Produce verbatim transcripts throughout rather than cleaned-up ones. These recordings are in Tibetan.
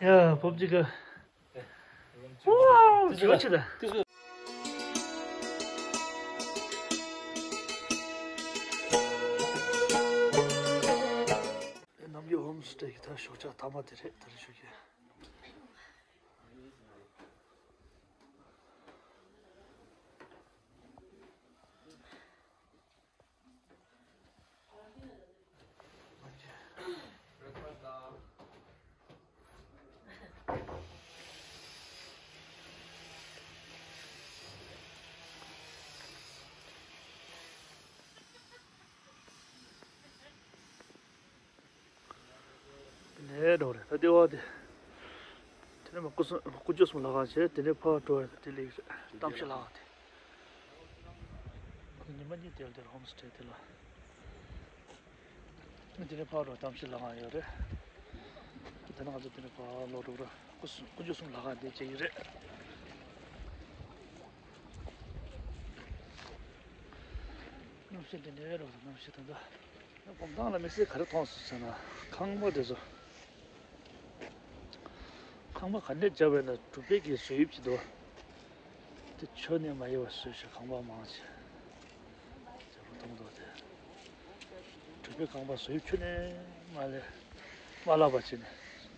ཡ། ཕོབ་ཅིག་ག་ཨོ། ཇོ་ཆི་ད། ནམ་རྒྱུན་ཧོམ་སི་ཊེ་གི་ད་ཞོགས་ཇ་ཐ་མ་དེ་རེད། ད་རེས་ཞོགས་ཀས། དེ་ནས་འགྲོ་རེད། ད་ལྟེ་བ་དེ། དེ་ནས་མ་སྐུ་གསུང་སྐུ་ཆོས་གསུམ་ལྷ་ཁང་བྱས། དེ་ནས་ཕར་འགྲོ་རེད། དེ་ལས་རེད། གཏམ་ཤི་ལྷ་ཁང་དེ། ཉི་མ་གཉིས་དེར་དེར་ཧོམ་སི་ཊེ་དེ་ལ། དེ་ནས་ཕར་འགྲོ་གཏམ་ཤི་ལྷ་ཁང་ཡོད་རེད། དེ་ནས་ང་ཚོ་དེ་ནས་ཕར་ལོག་འགྲོ་ར། སྐུ་གསུང་སྐུ་ཆོས་གསུམ་ལྷ་ཁང་དེ་བྱེད་ཀྱི་རེད། གནམ་གཤིས་འདི་འདྲའི་རོ། གནམ་གཤིས་ད་ལྟ། སྒོམ་སྟངས་ལ་དམིགས་བསལ་ག་རེ་མཐོང་སོང་ཟེར་ན། ཁང་པ་དེ་ཚོ། ཁང་པ་ག་འདྲས་བརྒྱབ་པ་ཡིན་ན་གྲུབ་པའི་གི་བཟོ་དབྱིབས་ཅིག་འདུག་དེ་ཁྱོན་ནས་མ་ཡིན་པ་བཟོས་ཤག་ཁང་པ་མང་ཆེ་བརྒྱབ་པ་མཐོང་འདུག་དེ། གྲུབ་པའི་ཁང་པ་བཟོ་དབྱིབས་ཁྱོན་ནས་མ་ལས་མ་བརླག་པ་བྱས་ནས་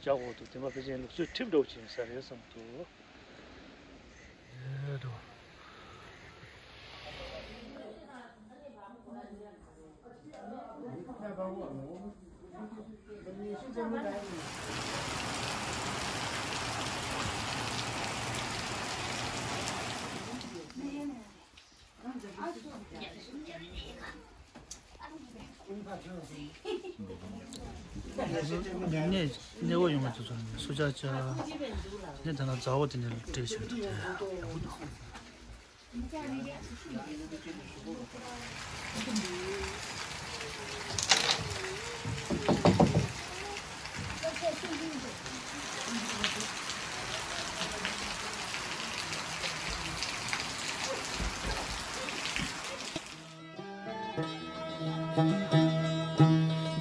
བརྒྱབ་དགོས་འདུག་དེ་མ་ཕལ་ཆེར་ལུགས་སྲོལ་ཁྲིམས་འདྲ་བོ་ཅིག་ཡིན་ས་རེད་བསམ་འདུག་ཡོད་དོ། ནས་ནས་འོ་ཡོང་བ་ཚོ་ཚོ་ནས་སུ་ཇ་ཇ་ནས་ད་ན་མཛའ་བོ་དེ་ནས་སྤྲད་བཞིན་འདུག་དེ་ཡག་པོ་འདུག་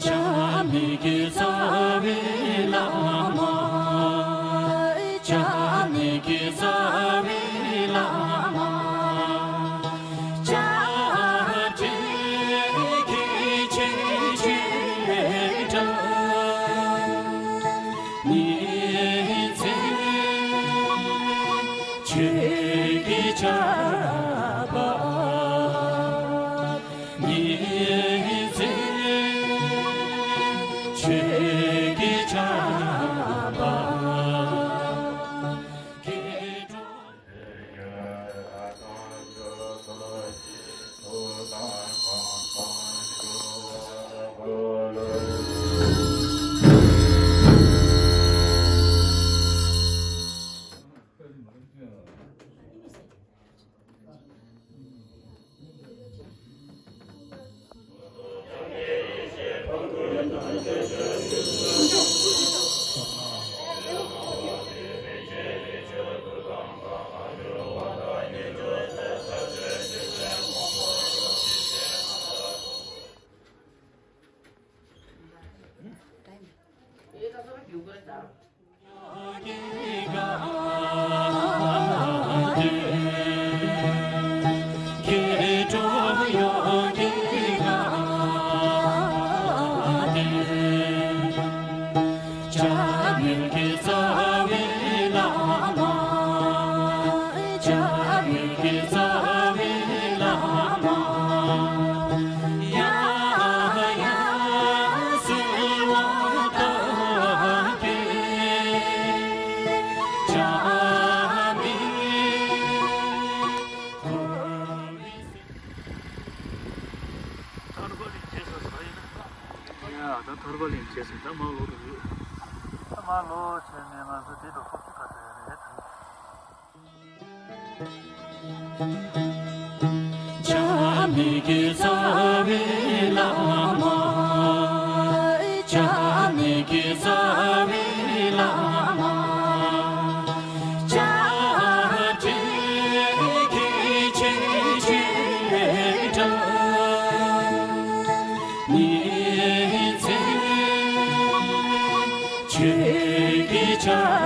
ཆགས་མེད་ཀྱི་རྩ་བའི་བླ་མ། ཆགས་མེད་ཀྱི་རྩ་བའི་བླ་མ། ཆགས་བྲལ་གྱི་ཆོས་ཀྱི་སྒྲ། ཉིན་མཚན་ཆོས་ཀྱི་ཆར་པ། ཉིན་མཚན་ཆོས་ཀྱི་ཆར་པ། སྐྱེ་འགྲོ། ཐར་པ་གླིང་བྱས་ས་ས་ཡིན་ན། ཡ་ད་ཐར་པ་གླིང་བྱས་ས་ད་མ་ལོ་རུ་ཡོད། ད་མ་ལོ་བྱས་ནས་ང་ཚོ་དེ་དུ་ཁོབ་ཅི་ག་ད་ཡ་རེད་ད། ཆགས་མེད་ཀྱི་རྩ་བའི་བླ་མ། ཆགས་མེད་ཀྱི་རྩ་བའི་བླ་མ། ཆགས་བྲལ་གྱི་ཆོས་ཀྱི་སྒྲ། ཉིན་མཚན་ཆོས་ཀྱི་ཆར་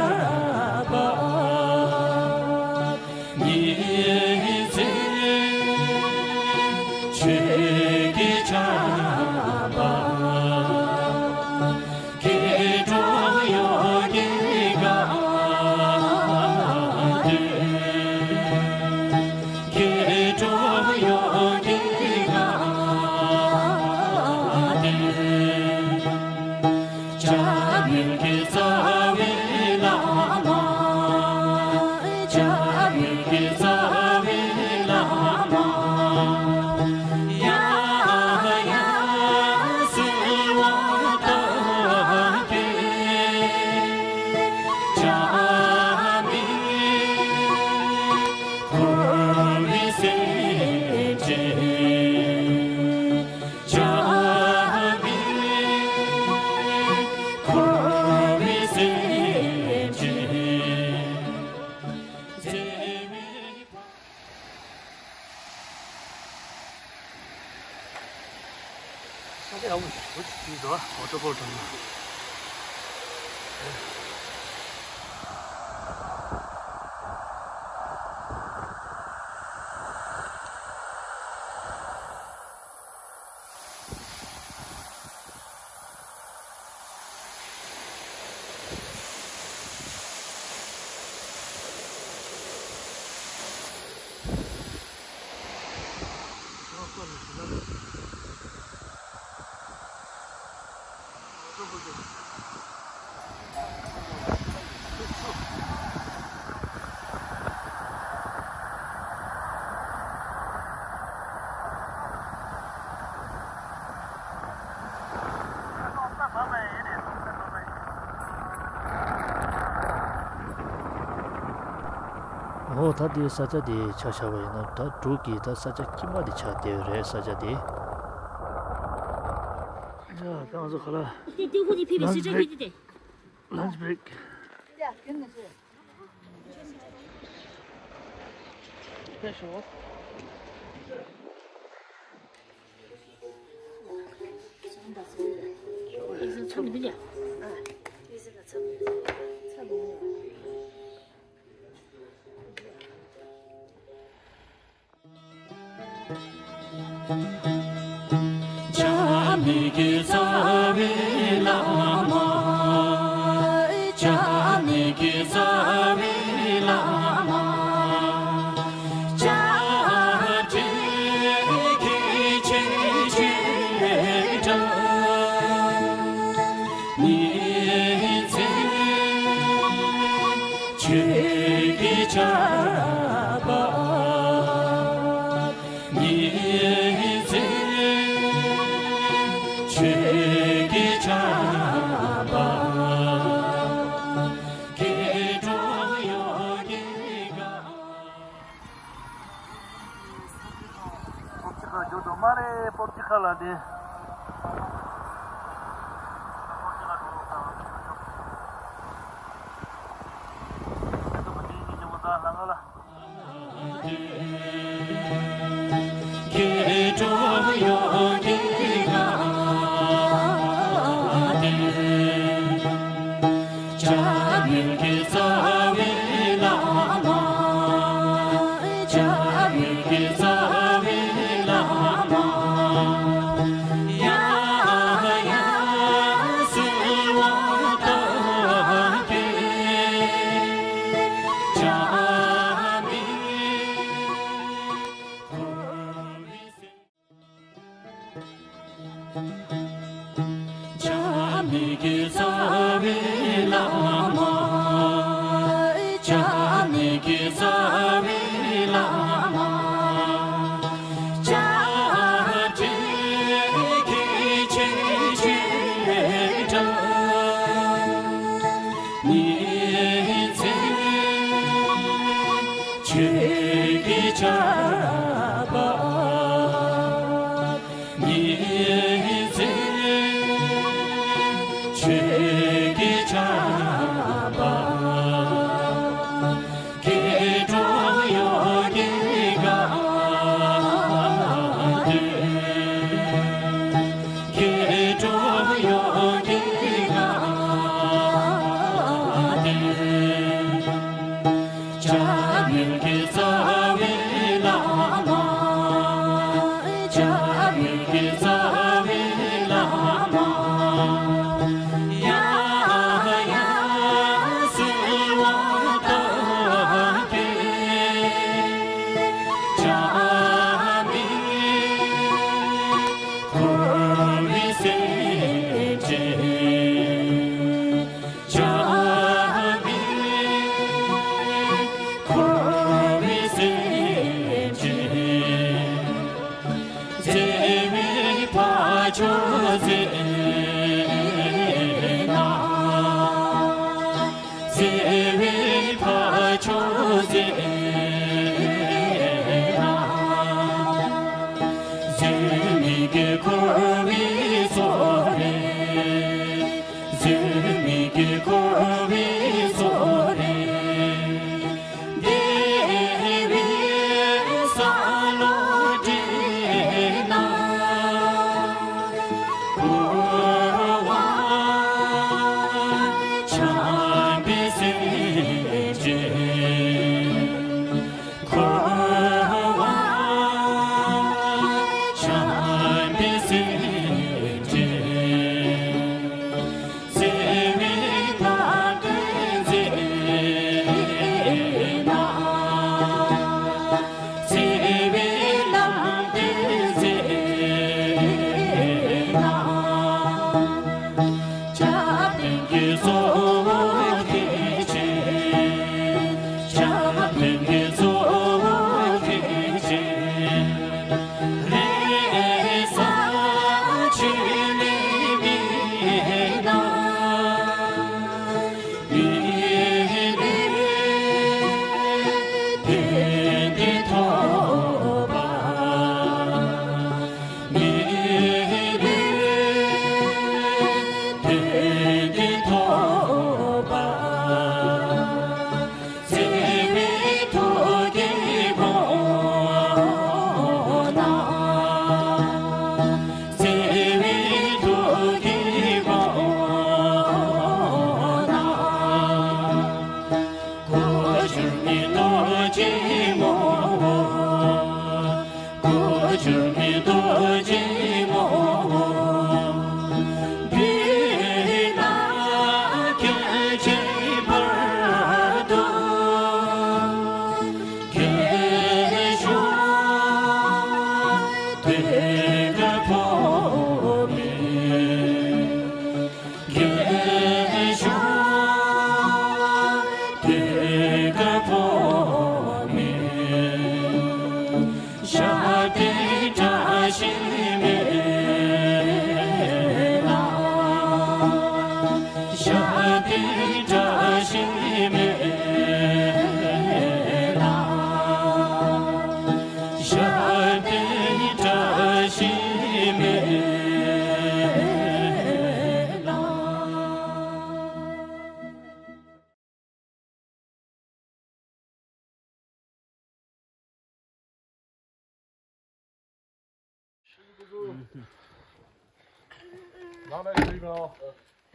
ཡག་པོ་ཞིག་འདུག་ཅིག་ཅིག་འགྲོ་ཨ་ཝ་ཊར་ཕོལ་དྲངས་ན། ཨོ་ད་དེ་ས་ཆ་དེ་ཆ་བཞག་པ་ཡིན་ན་ད་འབྲུག་གི་ད་ས་ཆ་དཀྱིལ་མ་དེ་ཆགས་བསྡད་ཡོད་རེད་ས་ཆ་དེ། ཡ་ད་ང་ཚོ་ག་ལ། དེ་ཏུའུ་ཧུ་ནི་ཕེབས་པའི་སི་ཁྲོན་ཕེབས་དུས་དེ། Lunch break. སྤོབས་ཅི་ཁ་འཇོག་དུ་མ་རེད། སྤོབས་ཅི་ཁ་ལ་དེ། སྤོབས་ཅི་ཁ་འགྲོ་ལོག་ཁ་ལ་དེ་ཆོག་ཆོག་དེ་ཚོ་མ་དེ་ཉིན་ཉིན་མོ་ད་ལ་ང་ལ།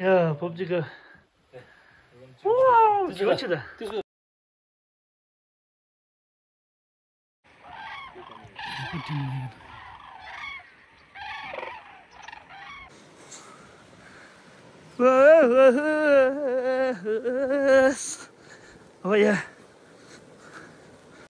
ཡ་བོབ་ཅིག་ག་ཝའོ་ཇོ་ཆི་ད། ཨོ་ཡ།